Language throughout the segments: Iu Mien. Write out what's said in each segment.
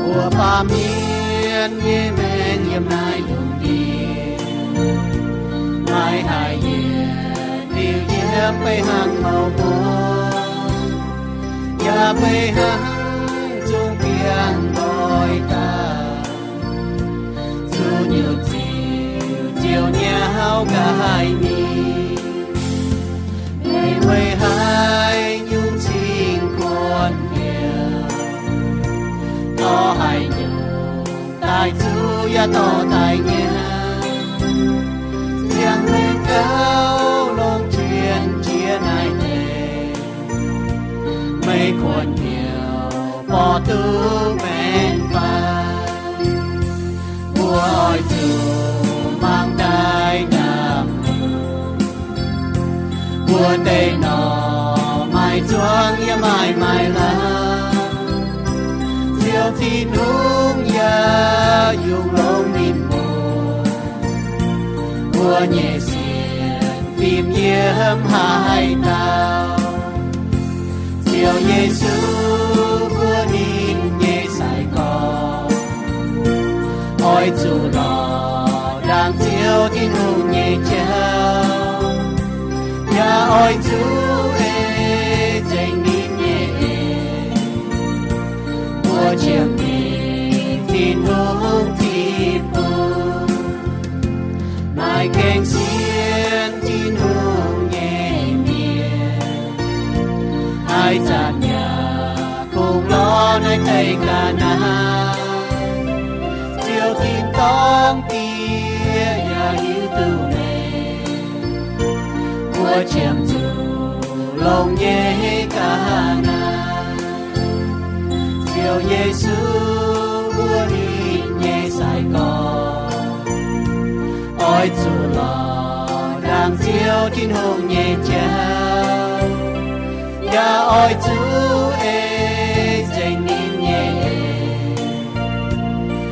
Mbuo baamh mienh nyei maengc yiem naaiv lungh ndiev, maiv haih yietc liuz yiem beiv hnangv mouc mbuo, yaac beiv hnangv zungv biangh nqoi daaih. Zuqc nyutc ziouc ziouc nyauv nqa'haav mingh, meih weic haaix nyungc cingx kuonx hnyouv, dorh haaix nyungc daaih zuqc yaac dorh daaih nyauv. Ziangh maengx gauh longc jienv jiex naaiv deix, meih kuonx hnyouv borqv duqv maengx fai? Mbuo oix zuqc mangc daaih ndaamv-hungh, mbuo deix norm maaih zuangx yaac maaih maaiz lauh. Ziouv Tin-Hungh yaac yungz longx ninh mbuo, mbuo nyei sienx fim yiem haaix dauh, Ziouv Yesu mbuo ninh nyei sai-gorx, oix zuqc lorz ndaangc Ziouv Tin-Hungh nyei jauv, yaac oix zuqc ei zengc ninh nyei eix, mbuo qiemx mingh Tin-Hungh ti bung. Maaih gengh sienx Tin-Hungh nyei mienh, haaix zanc yaac kungx lorz naaiv deix ga'naaiv. Ziouv tin-dorngh Diex yaac hiuv duqv meih, mbuo qiemx zuqc longx nyei ga'naaiv. Ziouv Yesu mbuo ninh nyei sai-gorx, oix zuqc lorz ndaangc Ziouv Tin-Hungh nyei jauv, yaac oix zuqc ei zengc ninh nyei eix,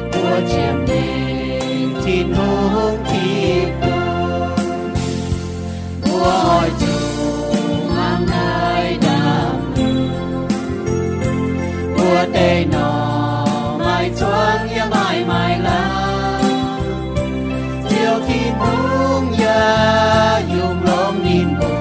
mbuo qiemx mingh Tin-Hungh ti bung. Mbuo oix zuqc mangc naaiv ndaamv-hungh, mbuo deix norm maaih zuangx yaac maaih maaiz lauh. Ziouv Tin-Hungh yaac yungz longx ninh mbuo.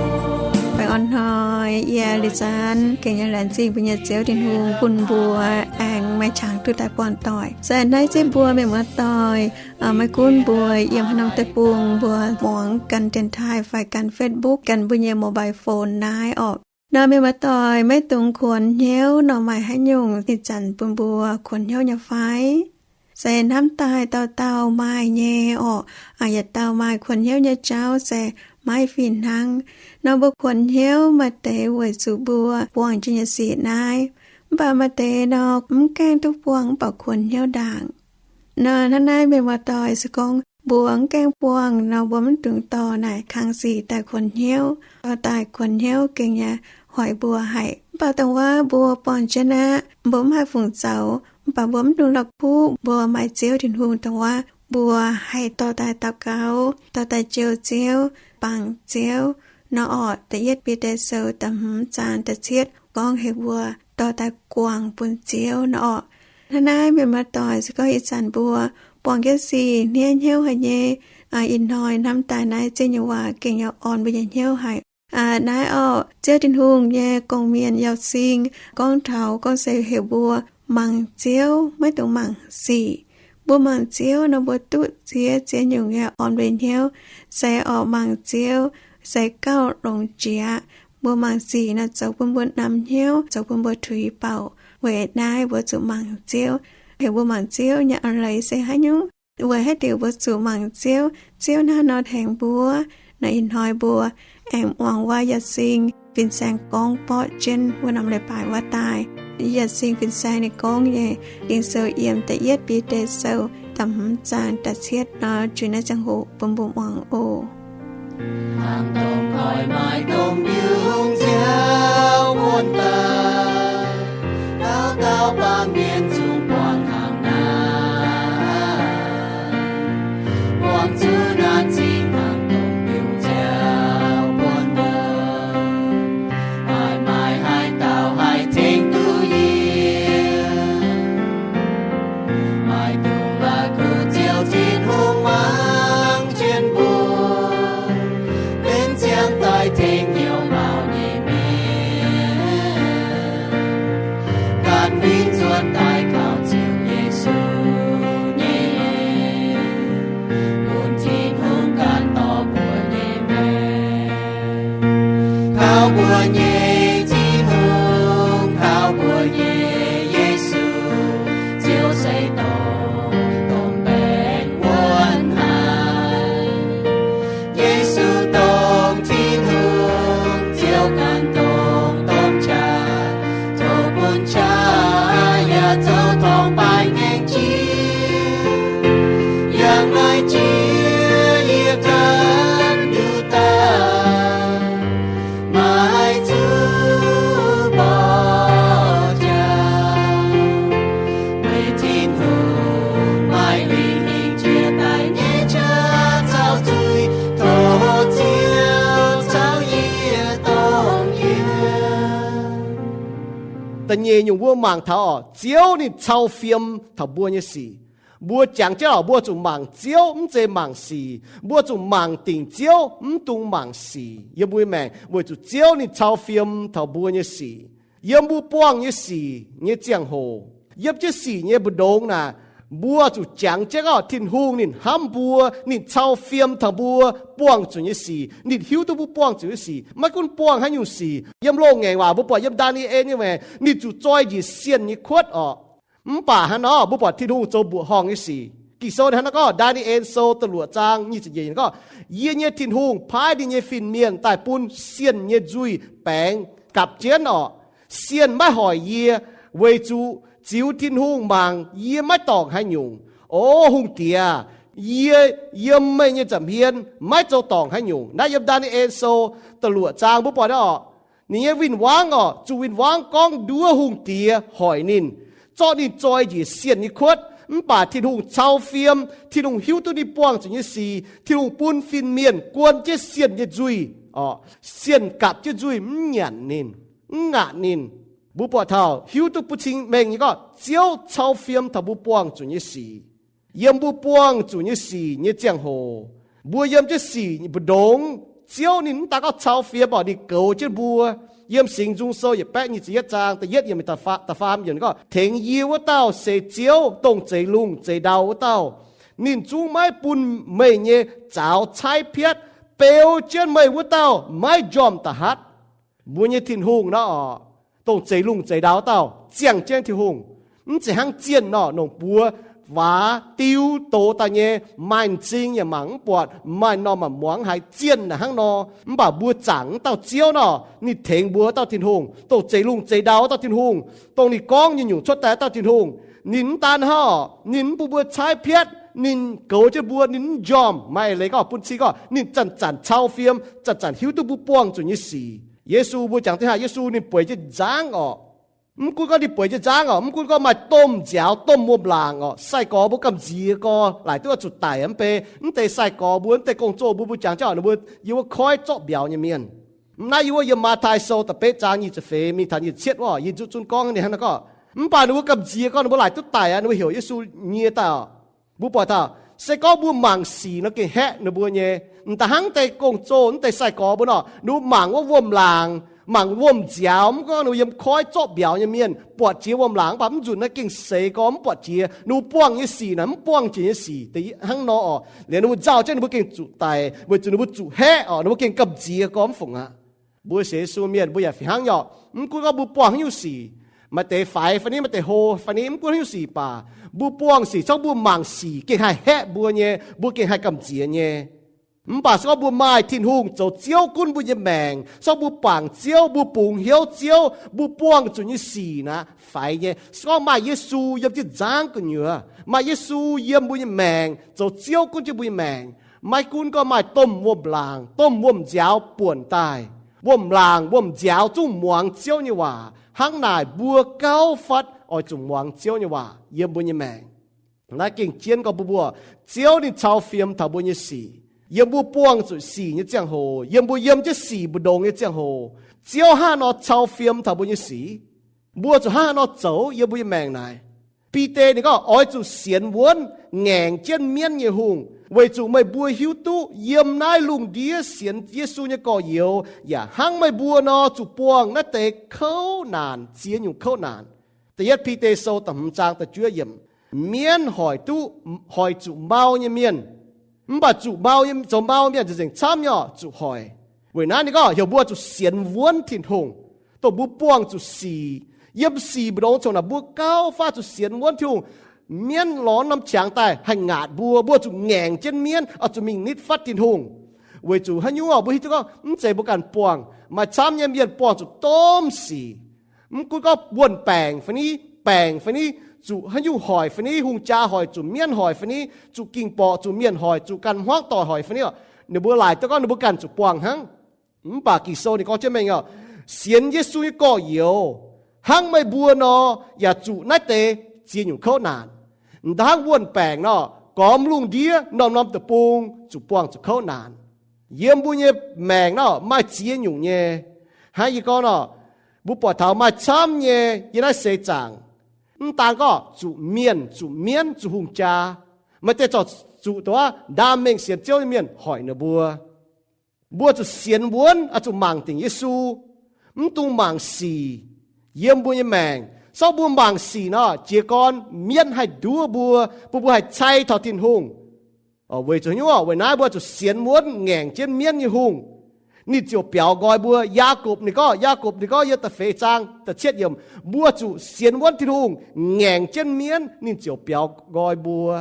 Baengh orn hnoi yie Liz Zanv gengh nyei laengz zingh mbuo nyei Ziouv Tin-Hungh bun mbuo aengx maaih qangx duqv daaih buangh doic. Se naaiv zipv mbuo mienh muoz-doic, maiv gunv mbuo yiem haaix norm deic-bung, mbuo muangx ganh dienx taaih fai ganh Facebook, ganh mbuo nyei mobile phone naaiv orqc. Nor mienh muoz-doic, maiv dungx kuonx hnyouv nor maaih haaix nyungc ih zanc bun mbuo kuonx hnyouv nyei fai? Se hnamv daaih dauh dauh maaih nyei orqc. Yietc dauh maaih kuonx hnyouv nyei jauv se maiv fih hnangv. Nor mbuo kuonx hnyouv maaih deix weic zuqc mbuo buangh jienv nyei sic naaiv. Mv baac maaih deix nor mv gaengh duqv buangh mv baac kuonx hnyouv ndaangc. Nor hnangv naaiv mienh muoz-doic, se gorngv mbuo mv gaengh buangh nor, mbuo mv dungx dorh naaic kang sic daaih kuonx hnyouv. Dorh daaih kuonx hnyouv gengh yaac hoic mbuo haic. Mv baac dongh wuov mbuo buangh jienv aqv, mbuo mv haih fungc zoux, mv baac mbuo mv dungx la'kuqv mbuo maaih Ziouv Tin-Hungh. Dongh wuov mbuo haih dorh daaih daux gaux, dorh daaih jouh Ziouv, bangc Ziouv. Nor orqc, Da'yietv Bide Sou da'hmz zaang da'cietv gorngv heuc mbuo dorh daaih guangc bun Ziouv nor orqc. Hnangv naaiv mienh muoz-doic, se gorngv ih zanc mbuo buangh jienv sic hniev hnyouv haic nyei, ih hnoi hnamv daaih naaiv Ziouv nyei waac gengh yaac orn mbuo nyei hnyouv haic. Naaiv orqc, Ziouv Tin-Hungh nyei gong-mienh Yauh Sing gorngv taux gorngv se heuc mbuo mangc Ziouv, maiv dungx mangc sic. Mbuo mangc Ziouv nor, mbuo duqv ziex ziex nyungc nyei orn mbuo nyei hnyouv. Se orqc, mangc Ziouv se gauh longx jiex. Mbuo mangc sic nor, zoux bun mbuo namx hnyouv, zoux bun mbuo tuix bouc. Weic naaiv mbuo zuqc mangc Ziouv. Heuc mbuo mangc Ziouv nyei a'leiz se haaix nyungc? Weic haaix diuc mbuo zuqc mangc Ziouv? Ziouv hnangv haaix nor tengx mbuo? Nor ih hnoi mbuo aengx muangx waac Yauh Sing fin-saeng gorngv borqv jienv wuov norm leiz-baaix wuov daaih. Yauh Sing fin-saeng ninh gorngv nyei Ging-Sou yiem Da'yietv Bide Sou da'hmz zaang da'cietv nor, juix naaiv ziangh hoc bun mbuo muangx oc. Hnangv dongh koi maaih dongh mbiungc nziaauc buonv daaih, dauh dauh baamh mienh zungv buangh hnangv naaiv. Buangh zuqc naaiv zingh hnangv dongh mbiungc nziaauc buonv mbuo, maaih maaih haaix dauh haih tengx duqv yie? daaih kaux Ziouv Yesu nyei en, bun Tin-Hungh gan dorh mbuo nyei maengc. Kaux mbuo nyei Tin-Hungh, kaux mbuo nyei Yesu, Ziouv se dongh, dongh baengh wuonv haic. Yesu dongh Tin-Hungh, Ziouv gan dongh, dongh qaqv, tov bun qaqv yaac zoux torngv-baaix ngaengc jiex. Yangh naaiv jiex yie ganh nduqc daaih, maaih zuqc mborqv jaax, weic Tin-Hungh maaih lingh jiex daaih nyei qaqv caux zuiz, tov Ziouv caux yie dongh yiem. Da'nyeic nyungc mbuo mangc taux oc, Ziouv ninh cau fiem taux mbuo nyei sic. Mbuo jangx jienv oc, mbuo zuqc mangc Ziouv, mv zeiz mangc sic. Mbuo zuqc mangc dingc Ziouv, mv dungx mangc sic. Yiem mbuo maengc weic zuqc Ziouv ninh cau fiem taux mbuo nyei sic. Yiem mbuo buangh nyei sic nyei ziangh hoc, yiem jienv sic nyei mbu'ndongx naaic, mbuo zuqc jangx jienv oc, Tin-Hungh ninh hnamv mbuo, ninh cau fiem taux mbuo buangh zuqc nyei sic, ninh hiuv duqv mbuo buangh zuqc nyei sic. Maiv gunv buangh haaix nyungc sic, yiem loz-ngaengc waac mbuo buatc yiem Ndaa^ni^en nyei maengc, ninh zuqc zoi njiec sienh nyei kuotv oc. Mv baac hnangv nor mbuo buatc Tin-Hungh zoux mbuoqc horngh nyei sic. Ging-Sou hnangv naaiv gorngv, Ndaa^ni^en Sou da'luoqc zaang nyic ziepc nyeic gorngv, Yie nyei Tin-Hungh paaiv ninh nyei fin-mienh daaih bun sienh nyei nzuih baengx gapv jienv oc. Sienh maiv hoic yie, weic zuqc ziux Tin-Hungh mangc yie maiv dorngc haaix nyungc. O hungh diex, yie yiem meih nyei nza'hmien maiv zoux dorngc haaix nyungc. Naaiv yiem Ndaa^ni^en Sou da'luoqc zaang mbuo buatc naaiv oc. Ninh nyei win-wangv oc, zuqc win-wangv gorngv nduov hungh diex hoic ninh, zorqv ninh zoi njiec sienh nyei kuotv. Mv baac Tin-Hungh cau fiem, Tin-Hungh hiuv duqv ninh buangh zuqc nyei sic, Tin-Hungh bun fin-mienh guon jienv sienh nyei nzuih oc, sienh gapv jienv nzuih mv nyanc ninh, mv ngaatc ninh. Mbuo buatc taux hiuv duqv bun cing mengh nyei gorngv Ziouv cau fiem taux mbuo buangh zuqc nyei sic. Yiem mbuo buangh zuqc nyei sic nyei ziangh hoc, mbuo yiem jienv sic mbu'ndongx, Ziouv ninh mv daan gorngv cau fiem oc, ninh goux jienv mbuo. Yiem Singx Nzung Sou yietc baeqv nyic ziepc yietv zaang da'yietv yiemc da'faam yiemc gorngv, Tengx yie wuov dauh se Ziouv, dongh zeix lungh zeix ndau wuov dauh. Ninh zungv maiv bun meih nyei zaux caaiv piatv. Beu jienv meih wuov dauh maiv njormh da'hatv. Mbuo nyei Tin-Hungh nor oc, dongh zeix lungh zeix ndau wuov dauh, ziangh jienv Tin-Hungh. Mv zeiz hnangv zienh nor, nongc buoz waac diu doz daaih nyei, maaih m'zing yaac mangc mv buatc, maaih norm maaih muangx haiz zienh naaic hnangv nor. Mv baac mbuo zaangc wuov dauh Ziouv nor, ninh tengx mbuo wuov dauh Tin-Hungh, dongh zeix lungh zeix ndau wuov dauh Tin-Hungh, dongh ninh gorngv nyei nyungc cuotv daaih wuov dauh Tin-Hungh. Ninh mv daan hnangv, ninh mv bun mbuo caaiv piatv, ninh goux jienv mbuo, ninh mv njormh. Maaih eix leiz gorngv bun cing gorngv ninh zanc-zanc cau fiem, zanc-zanc hiuv duqv mbuo buangh zuqc nyei sic. Yesu mbuo jangx deix haaix, Yesu ninh bueix jienv nzangv oc. Mv gunv gorngv ninh bueix jienv nzangv oc, mv gunv gorngv maaih domh nziaaux, domh wuom-laangc oc, sai-gorx mbuo gamh nziex gorx laaic duqv oix zuqc daic mv bei. Mv deix sai-gorx mbuo, mv deix gong-zoh mbuo, mbuo jangx jienv oc, ninh mbuo yiem wuov koiv zorqv mbiauz nyei mienh. Mv naaiv yiem wuov, yiem Matv^tai Sou da'betv zaang nyic ziepc feix mingh taux nyic ziepc cietv wuov, yie zuqc zunv gorngv ninh hnangv naaiv gorngv, mv baac ninh mbuo gamh nziex gorx ninh mbuo laaic duqv daic aqv, ninh mbuo heuc Yesu nyie daaih oc. Mbuo buatc taux, se gorngv mbuo mangc sic nor gengh haeqv ninh mbuo nyei. Mv daan hnangv deix gong-zoh, mv deix sai-gorx mbuo nor, ninh mbuo mangc wuov wuom-laangc, mangc wuom-nziaaux, mv gorngv ninh mbuo yiem koiv zorqv mbiauz nyei mienh buatc jiex wuom-laangc, mv baac mv nzunc naaiv gengh seix gorx mv buatc jiex. Ninh mbuo buangh nyei sic naaic mv buangh jiex nyei sic deix hnangv nor oc. Liuz ninh mbuo nzauh jienv ninh mbuo gengh zuqc daic weic zuqc ninh mbuo zuqc haeqv oc, ninh mbuo gengh gamh nziex gorx mv fungc aqv. Mbuo sienx Yesu mienh mbuo yaac fih hnangv nyei oc. Mv gunv gorngv mbuo buangh haaix nyungc sic, maaih deix faix fai ni, maaih deix hlo fai ni, mv gunv haaix nyungc sic baac, mbuo buangh sic, se gorngv mbuo mangc sic gengh haih haeqv mbuo nyei, mbuo gengh haih gamh nziex nyei. Mv baac se gorngv mbuo maaih Tin-Hungh zoux Ziouv gunv mbuo nyei maengc, se gorngv mbuo bangc Ziouv, mbuo bungx hnyouv Ziouv, mbuo buangh zuqc nyei sic naaic faix nyei. Se gorngv maaih Yesu yiem jienv nzangv gu'nyuoz, maaih Yesu yiem mbuo nyei maengc, zoux Ziouv gunv jienv mbuo nyei maengc, maiv gunv gorngv maaih domh wuom-laangc, domh wuom-nziaaux buonc daaih, wuom-laangc wuom-nziaaux zungv muangx Ziouv nyei waac. Hnangv naaic mbuo gauh fatv oix zuqc muangx Ziouv nyei waac yiem mbuo nyei maengc. Naaiv gengh jienv gorngv mbuo, mbuo, Ziouv ninh cau fiem taux mbuo nyei sic. Yiem mbuo buangh zuqc sic nyei ziangh hoc, yiem mbuo yiem jienv sic mbu'ndongx nyei ziangh hoc, Ziouv hnangv haaix nor cau fiem taux mbuo nyei sic? Mbuo zuqc hnangv haaix nor zoux yiem mbuo nyei maengc naaic? Bide ninh gorngv, oix zuqc sienx wuonv ngaengc jienv mienv nyei hungh, weic zuqc meih mbuo hiuv duqv yiem naaiv lungh ndiev sienx Yesu nyei gorx-youz yaac hnangv meih mbuo nor zuqc buangh naaiv deix kouv naanc, ziex nyungc kouv naanc. Da'yietv Bide Sou da'hmz zaang da'juov yiemc, mienv hoic duqv hoic zuqc mau nyei mienh. Mv baac zuqc mau, zoux mau mienh nzengc camv nyei oc zuqc hoic. Weic naaiv ninh gorngv heuc mbuo zuqc sienx wuonv Tin-Hungh, dongh mbuo buangh zuqc sic. Yiem sic mbu'ndongx congx naaic mbuo gauh faav zuqc sienx wuonv Tin-Hungh. Mienv lorz norm qangx daaih haih ngaatc mbuo, mbuo zuqc ngaengc jienv mienv oix zuqc mingh nitv fatv Tin-Hungh. Weic zuqc haaix nyungc oc, mbuo hiuv duqv gorngv mv zeiz mbuo ganh buangh. Maaih camv nyei mienh buangh zuqc domh sic. Mv gunv gorngv wuonh baengc fai ni, baengc fai ni, zuqc haaix nyungc hoic fai ni, hungh jaa hoic, zuqc mienv hoic fai ni, zuqc ging-borqc, zuqc mienh hoic, zuqc ganh hmuangv doic hoic fai ni oc, ninh mbuo laaic duqv gorngv ninh mbuo ganh zuqc buangh hnangv. Mv baac Ging-Sou ninh gorngv jienv mengh oc, sienx Yesu nyei gorx-youz hnangv meih mbuo nor, yaac zuqc naaiv deix ziex nyungc kouv naanc. M'daaih hnangv wuonh baengc nor, gormx lungh ndiev norm-norm deic-bung zuqc buangh zuqc kouv naanc. Yiem mbuo nyei maengc nor maaih ziex nyungc nyei. Hnangv yie gorngv nor, mbuo buatc taux maaih camv nyei yiem naaiv seix zaangc, mv daan gorngv zuqc mienh, zuqc mienv, zuqc hungh jaa, maaih deix corc zuqc dongh wuov ndaam mengh sienx Ziouv nyei mienh hoic ninh mbuo. Mbuo zuqc sienx wuonv, oix zuqc mangc dingc Yesu, mv dungx mangc sic yiem mbuo nyei maengc. Sortv mbuo mangc sic nor, jiez gorn mienv haih nduov mbuo, bun mbuo haih cai taux Tin-Hungh. Weic zuqc haaix nyungc? Weic naaiv mbuo zuqc sienx wuonv ngaengc jienv mienv nyei hungh. Ninh ziouc biaux nqoi mbuo. Yaagorpc ninh gorngv, Yaagorpc ninh gorngv yiem da'feix zaang da'cietv yiemc, mbuo zuqc sienx wuonv Tin-Hungh, ngaengc jienv mienv, ninh ziouc biaux nqoi mbuo.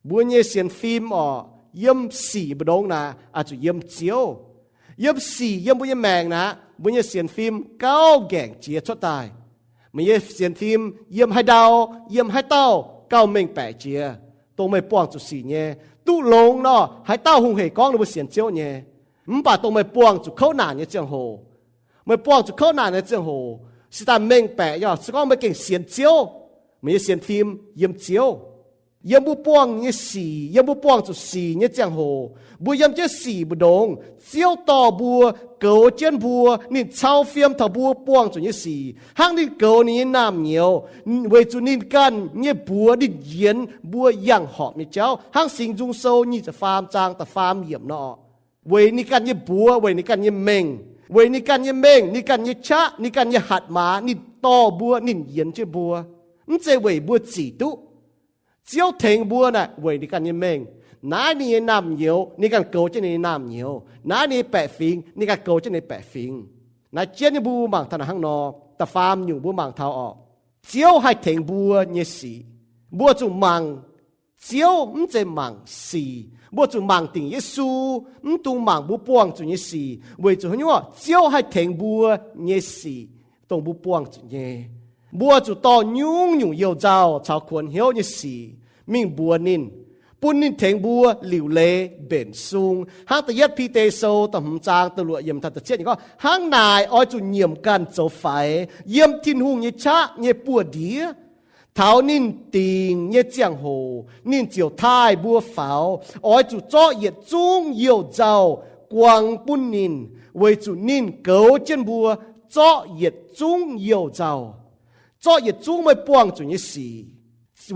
Mbuo nyei sienx fim oc, yiem sic mbu'ndongx naaic oix zuqc yiem Ziouv. Yiem sic yiem mbuo nyei maengc naaic, mbuo nyei sienx fim gauh ngaengc jiex cuotv daaih. Meih nyei sienx fim yiem haaix ndau, yiem haaix dauh gauh mengh baeqc jiex, dongh meih buangh zuqc sic nyei. Duqv longx nor, haaix dauh hungh hec gorngv ninh mbuo sienx Ziouv nyei. Mv baac dongh meih buangh zuqc kouv naanc nyei ziangh hoc, meih buangh zuqc kouv naanc nyei ziangh hoc, se daaih mengh baeqc nyei oc, se gorngv meih gengh sienx Ziouv, meih nyei sienx fim yiem Ziouv. Yiem mbuo buangh nyei sic, yiem mbuo buangh zuqc sic nyei ziangh hoc, mbuo yiem jienv sic mbu'ndongx, Ziouv dorh mbuo, goux jienv mbuo. Ninh cau fiem taux mbuo buangh zuqc nyei sic, hnangv ninh goux ninh nyei naamh nyouz, weic zuqc ninh ganh nyei mbuox ninh yienx mbuo yangh horpc nyei jauv, hnangv Singx Nzung Sou nyic ziepc faam zaang da'faam yiemc nor. Weic ninh ganh nyei mbuox, weic ninh ganh nyei mengh, weic ninh ganh nyei mengh, ninh ganh nyei qaqv, ninh ganh nyei hatc maaz, ninh dorh mbuo, ninh yienx jienv mbuo. Mv zeiz weic mbuo zic duqv. Ziouv tengx mbuo naaic weic ninh ganh nyei mengh. Naaiv ninh nyei naamh nyouz, ninh ganh goux jienv ninh nyei naamh nyouz. Naaiv ninh nyei baeqc fingx, ninh ganh goux jienv ninh nyei baeqc fingx. Naaiv jienv nyei mbuo mangc taux naaic hnangv nor, da'faam nyungc mbuo mangc taux oc, Ziouv haih tengx mbuo nyei sic. Mbuo zuqc mangc Ziouv, mv zeiz mangc sic. Mbuo zuqc mangc dingc Yesu, mv dungx mangc mbuo buangh zuqc nyei sic. Weic zuqc haaix nyungc? Ziouv haih tengx mbuo nyei sic, dongh mbuo buangh zuqc nyei. Mbuo zuqc dorh nyungc-nyungc youh nzauh caux kuonx hnyouv nyei sic mingh mbuox ninh, bun ninh tengx mbuo liuc leiz mbenc sung. Hnangv da'yietv Bide Sou da'hmz zaang da'luoqc yiemc taux da'cietv yiemc gorngv, hnangv naaic oix zuqc nyiemc ganh zoux faix yiem Tin-Hungh nyei qaqv nyei buoz-ndiev. Taux ninh dingc nyei ziangh hoc, ninh ziouc taaih mbuo faaux. Oix zuqc zorqv yietc zungv youh nzauh guangc bun ninh, weic zuqc ninh goux jienv mbuo zorqv yietc zungv youh nzauh. Zorqv yietc zungv meih buangh zuqc nyei sic,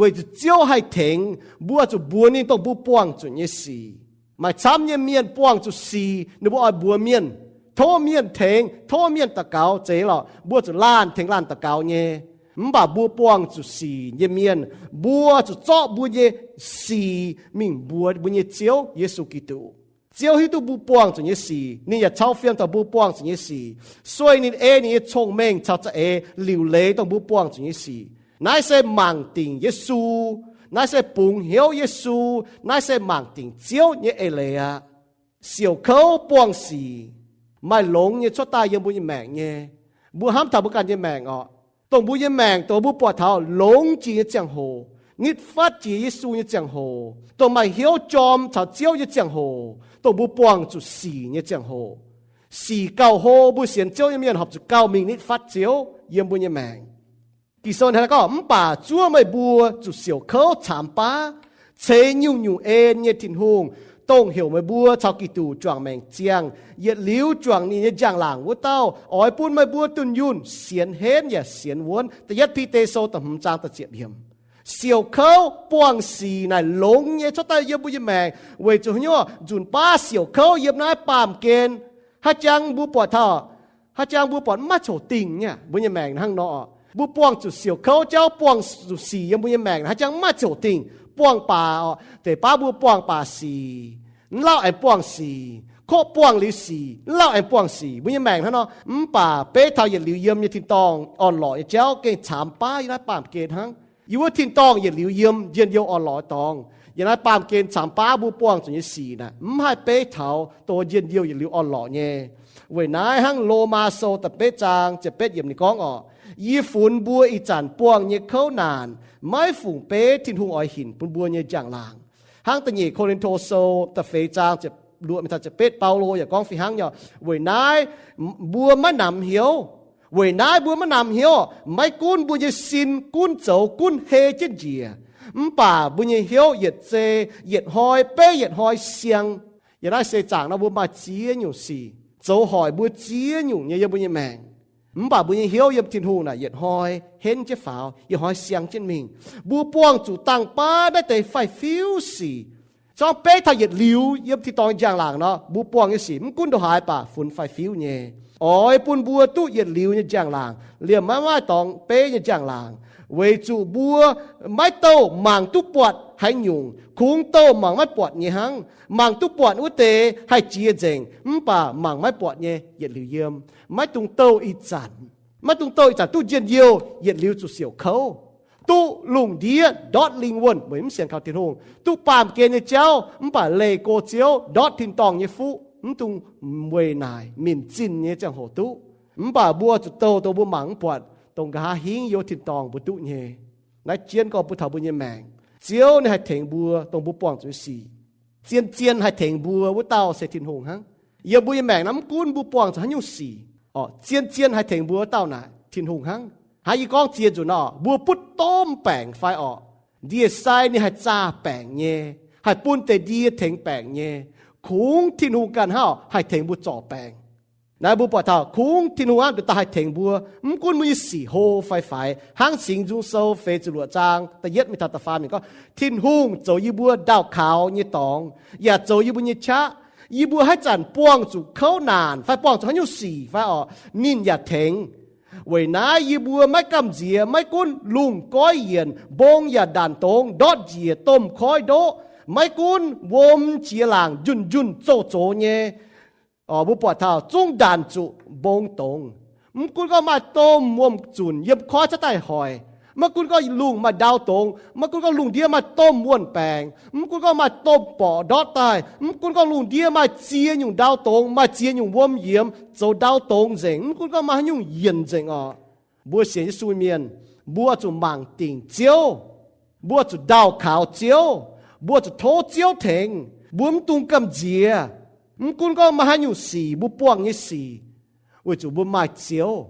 weic zuqc Ziouv haih tengx mbuo zuqc mbuox ninh dongh mbuo buangh zuqc nyei sic. Maaih camv nyei mienh buangh zuqc sic, ninh mbuo oix mbuox mienh, tov mienh tengx, tov mienh daux gaux zeiz lorqc. Mbuo zuqc laanh tengx laanh daux gaux nyei. Mv baac mbuo buangh zuqc sic nyei mienh, mbuo zuqc zorqv mbuo nyei sic mingh mbuox mbuo nyei Ziouv, Yesu Giduc. Ziouv hiuv duqv mbuo buangh zuqc nyei sic, ninh yaac cau fiem taux mbuo buangh zuqc nyei sic, sueih ninh ei ninh nyei cong-mengh caux za'eix liuc leiz dongh mbuo buangh zuqc nyei sic. Naaiv se mangc dingc Yesu. Naaiv se bungx hnyouv Yesu. Naaiv se mangc dingc Ziouv nyei eix leiz aqv. Siouc kouv buangh sic maaih longx nyei cuotv daaih yiem mbuo nyei maengc nyei. Mbuo hnamv taux mbuo ganh nyei maengc orqc, dongh mbuo nyei maengc dongh mbuo buatc taux longx jiex nyei ziangh hoc, nitv fatv jiex Yesu nyei ziangh hoc, dongh maaih hnyouv jorm caux Ziouv nyei ziangh hoc, dongh mbuo buangh zuqc sic nyei ziangh hoc. Sic gauh hlo, mbuo sienx Ziouv nyei mienh horpc zuqc gauh mingh nitv fatv Ziouv yiem mbuo nyei maengc. Ging-Sou hnangv naaiv gorngv, mv baac zuov meih mbuo zuqc siouc kouv caamx baav, ceix nyungc-nyungc en nyei Tin-Hungh, dongh heuc meih mbuo caux Giduc juangc maengc ziangh, yietc liuz juangc ninh nyei njang-laangc wuov dauh, oix bun meih mbuo dunh yunh sienx henv yaac sienx wuonv. Da'yietv Bide Sou da'hmz zaang da'ziepc yiemc. Siouc kouv buangh sic naaic longx nyei cuotv daaih yiem mbuo nyei maengc. Weic zuqc haaix nyungc? Nzunc baav siouc kouv yiem naaiv baamh gen, haaix jangx mbuo buatc taux, haaix jangx mbuo buatc maiv coc dingh nyei. Mbuo nyei maengc hnangv nor. Mbuo buangh zuqc siouc kouv jauv, buangh zuqc sic yiem mbuo nyei maengc, haaix jangx maiv ziouc dingc. Buangh baac, deix baav mbuo buangh baac sic, mv lauh aengx buangh sic, koqv buangh liuz sic, mv lauh aengx buangh sic. Mbuo nyei maengc hnangv nor, mv baac beiv taux yietc liuz yiem nyei tin-dorngh orn-lorqc nyei jauv gengh caamx baav yiem naaiv baamh gen hnangv. Yie mbuo tin-dorngh yietc liuz yiem njien-youh orn-lorqc dorngx, yiem naaiv baamh gen caamx baav mbuo buangh zuqc nyei sic naaic, mv haih beiv taux dongh njien-youh yietc liuz orn-lorqc nyei. Weic naaiv hnangv Lomaa Sou da'betv zaang ziepc betv yiemc ninh gorngv orqc, yie funx mbuo ih zanc buangh nyei kouv naanc, maiv fungc beiv Tin-Hungh oix hinc bun mbuo nyei njang-laangc. Hnangv da'nyeic Ko^lin^to Sou da'feix zaang ziepc luoqc mingh taux ziepc betv, Baulo yaac gorngv fih hnangv nyei, weic naaiv mbuo maiv namx hnyouv. Weic naaiv mbuo maiv namx hnyouv, maiv gunv mbuo nyei sin gunv zoux gunv hei jienv njiec, mv baac mbuo nyei hnyouv yietc zei yietc hnoi beiv yietc hnoi siang. Yiem naaiv seix zaangc nor mbuo maaih ziex nyungc sic zoux hoic mbuo ziex nyungc nyei yiem mbuo nyei maengc. Mv baac mbuo nyei hnyouv yiem Tin-Hungh naaic yietc hnoi henv jienv faaux, yietc hnoi siang jienv mingh. Mbuo buangh zuqc dangh baav naaiv deix faix-fiuv sic, zorngv beiv taux yietc liuz yiem tin-dorngh njang-laangc nor, mbuo buangh nyei sic mv gunv ndongc haaix baac funx faix-fiuv nyei, oix bun mbuo duqv yietc liuz nyei njang-laangc, liemh maiv maaih dorngx beiv nyei njang-laangc, weic zuqc mbuo maiv douh mangc duqv buatc haaix nyungc, kungx douh mangc maiv buatc nyei hnangv. Mangc duqv buatc wuov deix haih jiex nzengc, mv baac mangc maiv buatc nyei yietc liuz yiem. Maiv dungx douh ih zanc, maiv dungx douh ih zanc duqv njien-youh, yietc liuz zuqc siouc kouv, duqv lungh ndiev ndortv lingh wuonh weic mv sienx kaux Tin-Hungh, duqv baamh gen nyei jauv mv baac leih go Ziouv ndortv tin-dorngh nyei fuqv, mv dungx weic naaic minc zinh nyei ziangh hoc duqv. Mv baac mbuo zuqc douh dongh mbuo mangc mv buatc, dongh nqa'haav hingv yiem tin-dorngh mbuo duqv nyei. Naaiv jienv gorngv mbuo taux mbuo nyei maengc, Ziouv ninh haih tengx mbuo dongh mbuo buangh zuqc nyei sic. Zien-zien haih tengx mbuo wuov dauh se Tin-Hungh hnangv. Yiem mbuo nyei maengc naaiv mv gunv mbuo buangh zuqc haaix nyungc sic, zien-zien haih tengx mbuo wuov dauh naaic Tin-Hungh hnangv. Hnangv yie gorngv ziex nzunc nor, mbuo butv domh baengc fai orqc, ndie-sai ninh haih zaah baengc nyei, haih bun deix ndie tengx baengc nyei. Kungx Tin-Hungh ganh hnangv haih tengx mbuo zorc baengc. Naaiv mbuo buatc taux kungx Tin-Hungh hnangv nduqc daaih haih tengx mbuo, mv gunv mbuo nyei sic hlo fai faix. Hnangv Singx Nzung Sou feix ziepc luoqc zaang da'yietv mingh taux da'faam ninh gorngv, Tin-Hungh zoux yie mbuo ndaauh kaux nyei dorngx, yaac zoux yie mbuo nyei qaqv. Yie mbuo haaix zanc buangh zuqc kouv naanc fai buangh zuqc haaix nyungc sic fai orqc, ninh yaac tengx. Weic naaiv yie mbuo maiv gamh nziex, maiv gunv lungh goiv yienc, mbong yaac ndanc dongz, ndortv njiec domh koiv ndoqv, maiv gunv wuom jiex laangc njunh njunh zoux zox nyei, mbuo buatc taux zungv ndanc zuqc mbong dongz. Mv gunv gorngv maaih domh wuom-zunc yiem koiv cuotv daaih hoic, maiv gunv gorngv lungh maaih ndau dongz, maiv gunv gorngv lungh ndiev maaih domh wuon baengc, mv gunv gorngv maaih domh borqc ndortv daaih, mv gunv gorngv lungh ndiev maaih ziex nyungc ndau dongz, maaih ziex nyungc wuom yiemx zoux ndau dongz nzengc, mv gunv gorngv maaih haaix nyungc yienc nzengc orqc, mbuo sienx Yesu mienh, mbuo zuqc mangc dingc Ziouv. Mbuo zuqc ndaauh kaux Ziouv. Mbuo zuqc tov Ziouv tengx. Mbuo mv dungx gamh nziex. Mv gunv gorngv maaih haaix nyungc sic, mbuo buangh nyei sic, weic zuqc mbuo maaih Ziouv.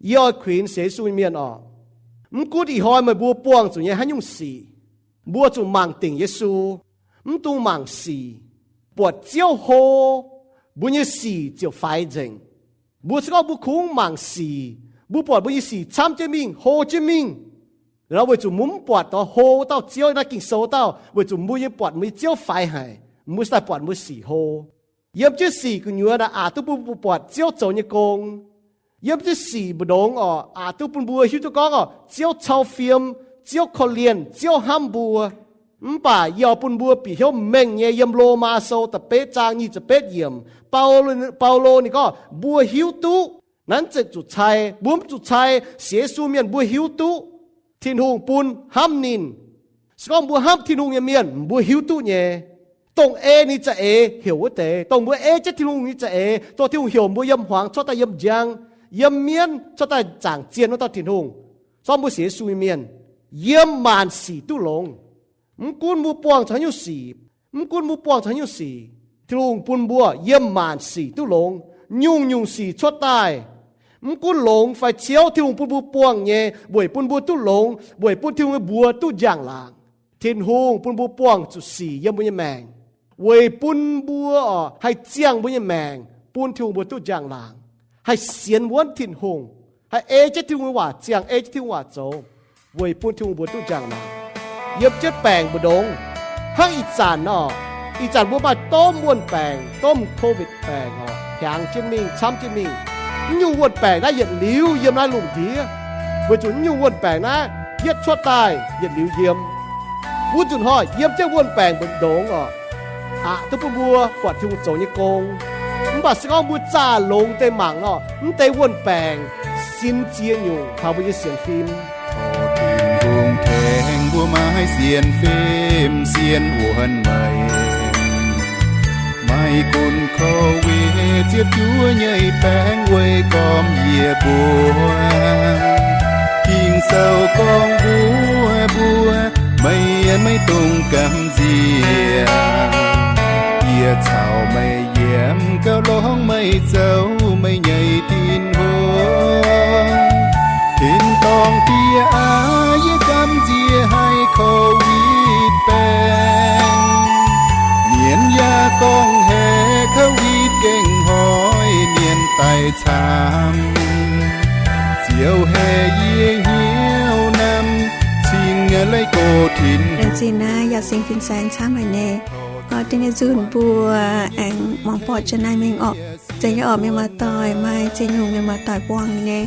Yie oix kuinx sienx Yesu nyei mienh orqc, mv gunv ih hnoi meih mbuo buangh zuqc nyei haaix nyungc sic, mbuo zuqc mangc dingc Yesu, mv dungx mangc sic. Buatc Ziouv hlo, mbuo nyei sic ziouc faix nzengc. Mbuo se gorngv mbuo kungx mangc sic, mbuo buatc mbuo nyei sic camv jienv mingh, hlo jienv mingh. Nor weic zuqc mbuo mv buatc dongh hlo dauh Ziouv, naaiv Ging-Sou dauh, weic zuqc mbuo nyei buatc mbuo nyei Ziouv faix haic, mbuo se daaih buatc mbuo sic hlo. Yiem jienv sic gu'nyuoz naaic aqc duqv bun mbuo buatc Ziouv zoux nyei gong. Yiem jienv sic mbu'ndongx orqc, aqc duqv bun mbuo hiuv duqv gorngv orqc, Ziouv cau fiem, Ziouv korv-lienh, Ziouv hnamv mbuo. Mv baac yie oix bun mbuo bieqc hnyouv mengh nyei, yiem Lomaa Sou da'betv zaang nyic ziepc betv yiemc, Baulo ninh gorngv mbuo hiuv duqv, naaiv zeiz zuqc cai, mbuo mv zuqc cai. Sienx Yesu mienh mbuo hiuv duqv Tin-Hungh bun hnamv ninh. Se gorngv mbuo hnamv Tin-Hungh nyei mienh, mbuo hiuv duqv nyei. Dongh ei ninh za'eix heuc wuov deix, dongh mbuo ei jienv Tin-Hungh nyei za'eix, dongh Tin-Hungh heuc mbuo yiem hmuangx cuotv daaih yiem njang, yiem mienv cuotv daaih zaangc zien wuov dauh Tin-Hungh. Se gorngv mbuo sienx Yesu nyei mienh, yiem maanc sic duqv longx. Mv gunv mbuo buangh zuqc haaix nyungc sic, mv gunv mbuo buangh zuqc haaix nyungc sic, Tin-Hungh bun mbuo yiem maanc sic duqv longx. Nyungc-nyungc sic cuotv daaih, mv gunv longx fai ciouv, Tin-Hungh bun mbuo buangh nyei weic bun mbuo duqv longx, weic bun Tin-Hungh nyei mbuox duqv njang-laangc. Tin-Hungh bun mbuo buangh zuqc sic yiem mbuo nyei maengc, weic bun mbuo orqc haih ziangh mbuo nyei maengc bun Tin-Hungh mbuox duqv njang-laangc, haih sienx wuonv Tin-Hungh, haih ei jienv Tin-Hungh nyei waac ziangh, ei jienv Tin-Hungh waac zoux, weic bun Tin-Hungh mbuox duqv njang-laangc. Yiem jienv baengc mbu'ndongx, hnangv ih zanc orqc, ih zanc mbuo maaih domh wuon-baengc, domh COVID baengc orqc, hiaangx jienv mingh, camv jienv mingh. Mv nyungc wuon-baengc naaiv yietc liuz yiem naaiv lungh ndiev. Weic zuqc naaiv nyungc wuon-baengc naaiv yietv cuotv daaih yietc liuz yiem. Wuov nzunc hnoi yiem jienv wuon-baengc mbu'ndongx oc, aqc duqv bun mbuo buatc Tin-Hungh zoux nyei gong. Mv baac se gorngv mbuo zaah longx deix mangc nor, mv deix wuon-baengc sin ziex nyungc taux mbuo nyei sienx fim. Tin-Hungh tengx mbuo maaih sienx fim, sienx wuon-meih. Maiv gunv Covid ziepc juov nyei baengc weic gormx yie mbuo. Ging-Sou gorngv mbuox mbuo, meih maiv dungx gamh nziex. Yie caux meih yiem gauh lorngx meih zoux meih nyei Tin-Hungh. Tin-dorngh Diex aac, yie gamh nziex haic Covid baengc. Mienh yaac gorngv haiz Covid gengh hnoi mienh daic camv. Ziouv haiz yie hnyouv namx cing leiz go Tin-Hungh. Laengz zingh naaiv yaac singx fin-saeng camv haic nyei. Da'nyeic nzunc mbuo aengx muangx borqc janx naaiv mingh orqc. Zeiz nyei orqc, mienh muoz-doic, maaih ziex nyungc mienh muoz-doic buangh nyei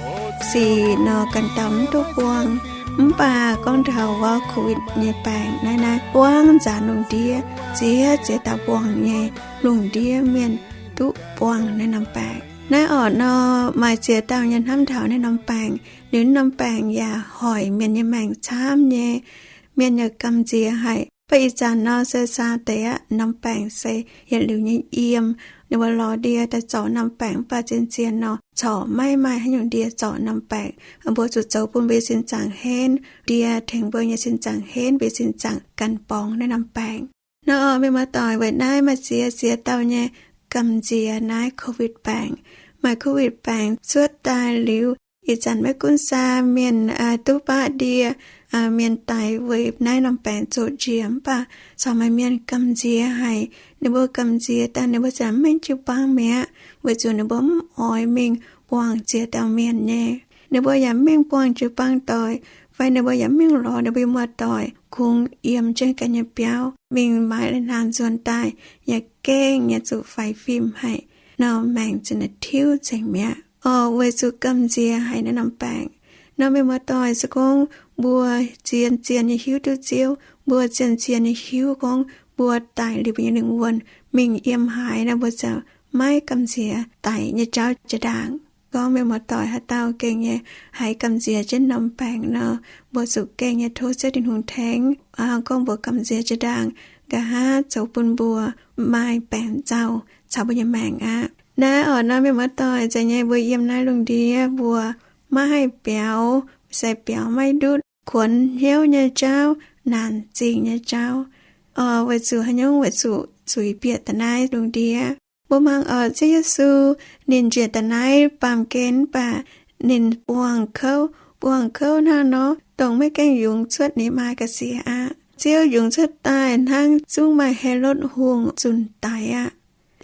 sic nor, ganh dauh mv duqv buangh. Mv baac gorngv taux wuov Covid nyei baengc naaiv, naaiv buangv nzaanx lungh ndiev, ziex ziex dauh buangh nyei. Lungh ndiev mienh duqv buangh naaiv norm baengc. Naaiv orqc nor, maaih ziex dauh nyei hnamv taux naaiv norm baengc. Liuz naaiv norm baengc yaac hoic mienh nyei maengc camv nyei. Mienh yaac gamh nziex haic. Mv baac ih zanc nor se saa deix aqv, norm baengc se yietc liuz nyei yiem. Ninh mbuo lorz ndie daaih zorc norm baengc, mv baac zien-zien nor corc maiv maaih haaix nyungc ndie zorc norm baengc. Mbuo zuqc zoux bun mbuo nyei sin zaangc henv. Ndie tengx mbuo nyei sin zaangc henv, mbuo nyei sin zaangc ganh borngz naaiv norm baengc. Nor, mienh muoz-doic, weic naaiv maaih ziex ziex dauh nyei gamh nziex naaiv Covid baengc. Maaih Covid baengc cuotv daaih liuz, ih zanc maiv gunv saa mienh duqv baqv ndie, mienh daic weic naaiv norm baengc zoqc njiec, mv baac corc maaih mienh gamh nziex haic. Ninh mbuo gamh nziex daaih ninh mbuo ziouc mv mingh jiu-baang mi'aqv, weic zuqc ninh mbuo mv oix mingh buangh ziex dauh mienh nyei. Ninh mbuo yaac mv mingh buangh jiu-baang doic, fai ninh mbuo yaac mv mingh lorz ninh mbuo nyei muoz-doic kungx yiem jienv ganh nyei biauv, mingh maaiz lai-hnaangx nzuonx daaih, yaac gengh nyei zuqc faix fim haic. Nor maengc ziouc naaic tiuv nzengc mi'aqv. Orqc, weic zuqc gamh nziex haic naaiv norm baengc. Nor mienh muoz-doic, se gorngv mbuo zien-zien nyei hiuv duqv Ziouv, mbuo zien-zien nyei hiuv gorngv mbuo daic liuz mbuo nyei lingh wuonh mingh yiem haaix nor, mbuo ziouc maiv gamh nziex daic nyei jauv jiex ndaangc. Gorngv mienh muoz-doic haaix dauh gengh nyei haiz gamh nziex jienv norm baengc nor, mbuo zuqc gengh nyei tov Ziouv Tin-Hungh tengx. Gorngv mbuo gamh nziex jiex ndaangc, nqa'haav zoux bun mbuo maaih baengc nzauh caux mbuo nyei maengc aqv. Naaiv orqc nor, mienh muoz-doic, zeiz nyei mbuo yiem naaiv lungh ndiev mbuo maiv haih biaux, se biaux maiv ndutv, kuonx hnyouv nyei jauv, naanc zingh nyei jauv. Orqc, weic zuqc haaix nyungc? Weic zuqc zuiz bieqc daaih naaiv lungh ndiev. Mbuo mangc orqc, Ziouv Yesu ninh njiec daaih naaiv baamh gen, mv baac ninh buangh kouv. Buangh kouv hnangv nor, dongh maiv gaengh yungz cuotv ninh maa ga'sie aqv. Ziouv yungz cuotv daaih hnangv zungv maaih Helotv Hungh zunc daic aqv.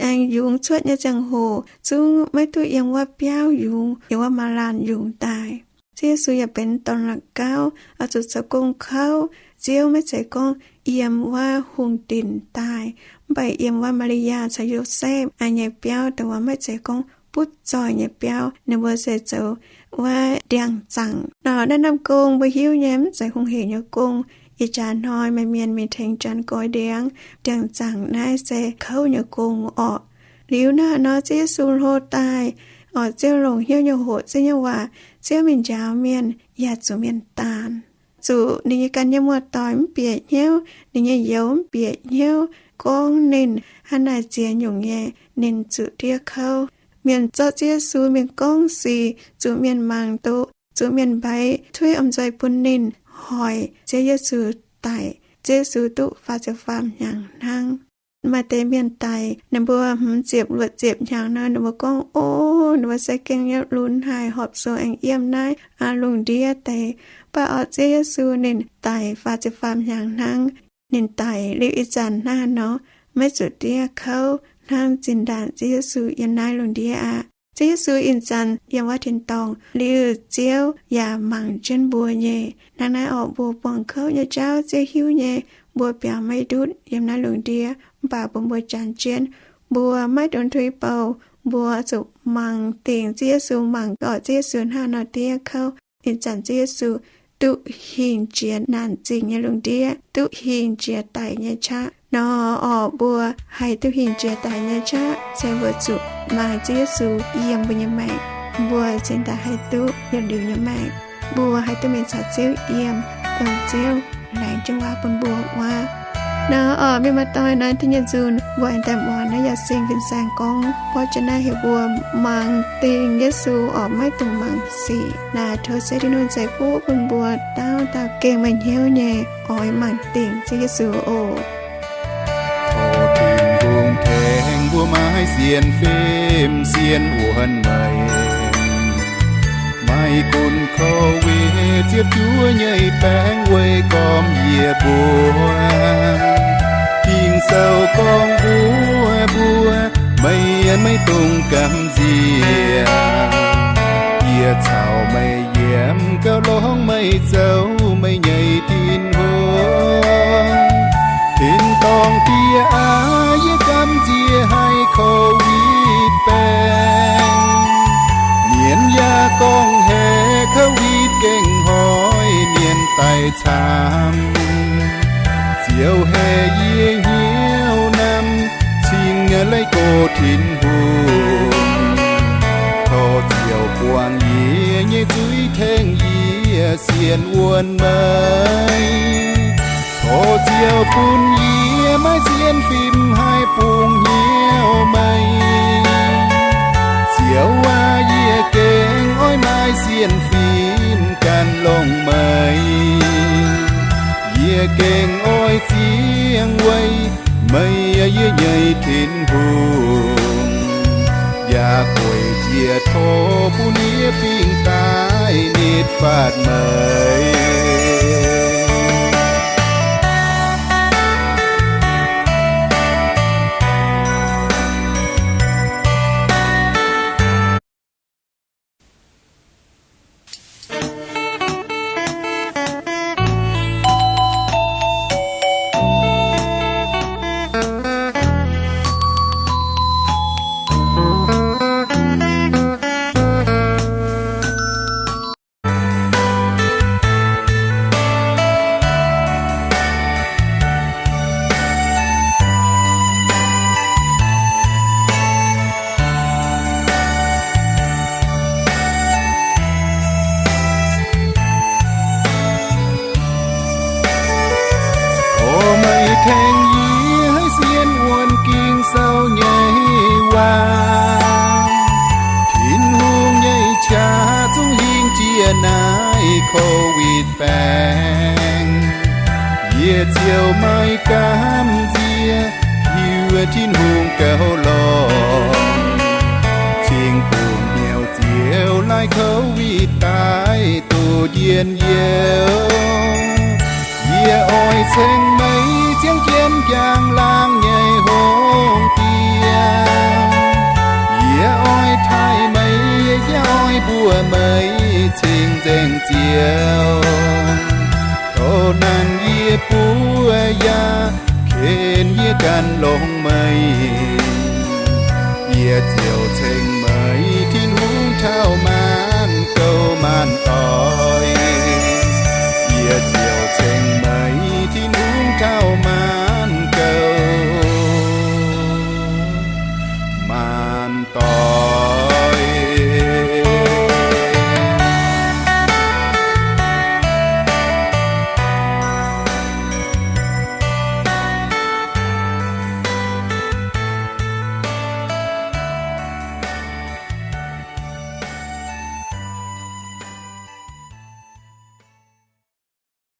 Aengx yungz cuotv nyei ziangh hoc zungv maiv duqv yiem wuov biauv yungz, yiem wuov maaz-laanh yungz daaih. Ziouv Yesu yaac benx dorn la'gauv, oix zuqc zoux gong kouv. Ziouv maiv zeiz gorngv yiem wuov hungh dinc daaih, mv baac yiem wuov Maa^li^yaa caux Yosepv nyei biauv, dongh wuov maiv zeiz gorngv butv zoih nyei biauv. Ninh mbuo se zoux wuov ndiangx-zaangc. Nor naaiv norm gong mbuo hiuv nyei mv zeiz hungh hec nyei gong. Ih jaax hnoi maaih mienh mingh tengx janx goix ndiangx. Ndiangx-zaangc naaiv se kouv nyei gong orqc. Liuz naaiv nor Ziouv Yesu hlo daaih, orqc, Ziouv longc hnyouv nyei hoqc Ziouv nyei waac, Ziouv mingh njaaux mienh yaac zuqc mienh daanh. Zuqc ninh nyei ganh nyei muoz-doic mv bieqc hnyouv, ninh nyei youz mv bieqc hnyouv, gorngv ninh hnangv naaic ziex nyungc nyei, ninh zuqc diev kouv. Mienh zorqv Ziouv Yesu mingh gorngv sic, zuqc mienh mangc doqc, zuqc mienh mbeix tuiv om nzoih bun ninh, hoic Ziouv Yesu daic. Ziouv Yesu duqv faah ziepc faam hnyangx hnangv. Maaih deix mienh daic ninh mbuo hmz ziepc luoqc ziepc hnyangx nor, ninh mbuo gorngv, O, ninh mbuo se gengh nyei lunx haic, horpc sou aengx yiem naaiv lungh ndiev deix. Mv baac orqc, Ziouv Yesu ninh daic faah ziepc faam hnyangx hnangv. Ninh daic liuz ih zanc hnangv nor, maiv zuqc diev kouv hnangv zinh ndaangc Ziouv Yesu yiem naaiv lungh ndiev aqv. Ziouv Yesu ih zanc yiem wuov tin-dorngh, liuz Ziouv yaac mangc jienv mbuo nyei. Hnangv naaiv orqc, mbuo buangh kouv nyei jauv Ziouv hiuv nyei. Mbuo biaux maiv ndutv yiem naaiv lungh ndiev, mv baac bun mbuo janx jienv, mbuo maiv dungx tuix bouh. Mbuo zuqc mangc dingc Ziouv Yesu, mangc orqc, Ziouv Yesu hnangv nor diev kouv. Ih zanc Ziouv Yesu duqv hingh jiex naanc zingh nyei lungh ndiev, duqv hingh jiex daic nyei qaqv nor, orqc, mbuo haih duqv hingh jiex daic nyei qaqv se mbuo zuqc maaih Ziouv Yesu yiem mbuo nyei maengc, mbuo cingx daaih haih duqv yietc liuz nyei maengc. Mbuo haih duqv mingh caux Ziouv yiem, dongh Ziouv laengz jienv waac bun mbuo wuov. Nor, orqc, mienh maaih doic, naaiv deix nyei nzunc mbuo aengx daaih muangx naaiv yaac sing fin-saeng gorngv, borqv jienv naaiv heuc mbuo mangc dingc Yesu, orqc, maiv dungx mangc sic. Naaiv tov Ziouv Tin-Hungh ceix fuqv bun mbuo dauh dauh gengh maaih hnyouv nyei oix mangc dingc Ziouv Yesu oc. Tov Tin-Hungh tengx mbuo maiv sienx fim sienx wuonh meix, maiv gunv Covid ziepc juov nyei baengc weic gormx yie mbuo. Ging-Sou gorngv mbuox mbuo, meih maiv dungx gamh nziex. Yie caux meih yiem gauh lorngx meih zoux meih nyei Tin-Hungh. Tin-dorngh Die aac, yie gamh nziex haiz Covid baengc. Mienh yaac gorngv haiz Covid gengh hnoi mienh daic camv. Ziouv haiz yie hnyouv namx cingx leiz go Tin-Hungh. Tov Ziouv buangh yie nyei zuiz tengx yie sienx wuonh meix. Tov Ziouv bun yie maiv sienx fim haih bungx hnyouv meih. Ziouv aac, yie gengh oix maaih sienx fim gan longx meih. Yie gengh oix zingx weic meih, yie nyei Tin-Hungh, yaac gueic njiec tov bun yie fingx daaih nitv faatv meih. Tov meih tengx yie haiz sienx wuonh Ging-Sou nyei waac. Tin-Hungh nyei qaqv zungv hingh jiex naaiv Covid baengc. Yie ziouc maiv gamh nziex, hiuv Tin-Hungh gauh lorngx cingx bungx hnyouv Ziouv laai Covid daaih duqv njien-youh. Yie oix ceng meih ziangh jienv njang-laangc nyei hungh diex. Yie oix taaih meih, yie oix mbuox meih cing-nzengc Ziouv. Tov nanc yie buov yaac ken yie gan longx meih. Yie ziouc ceng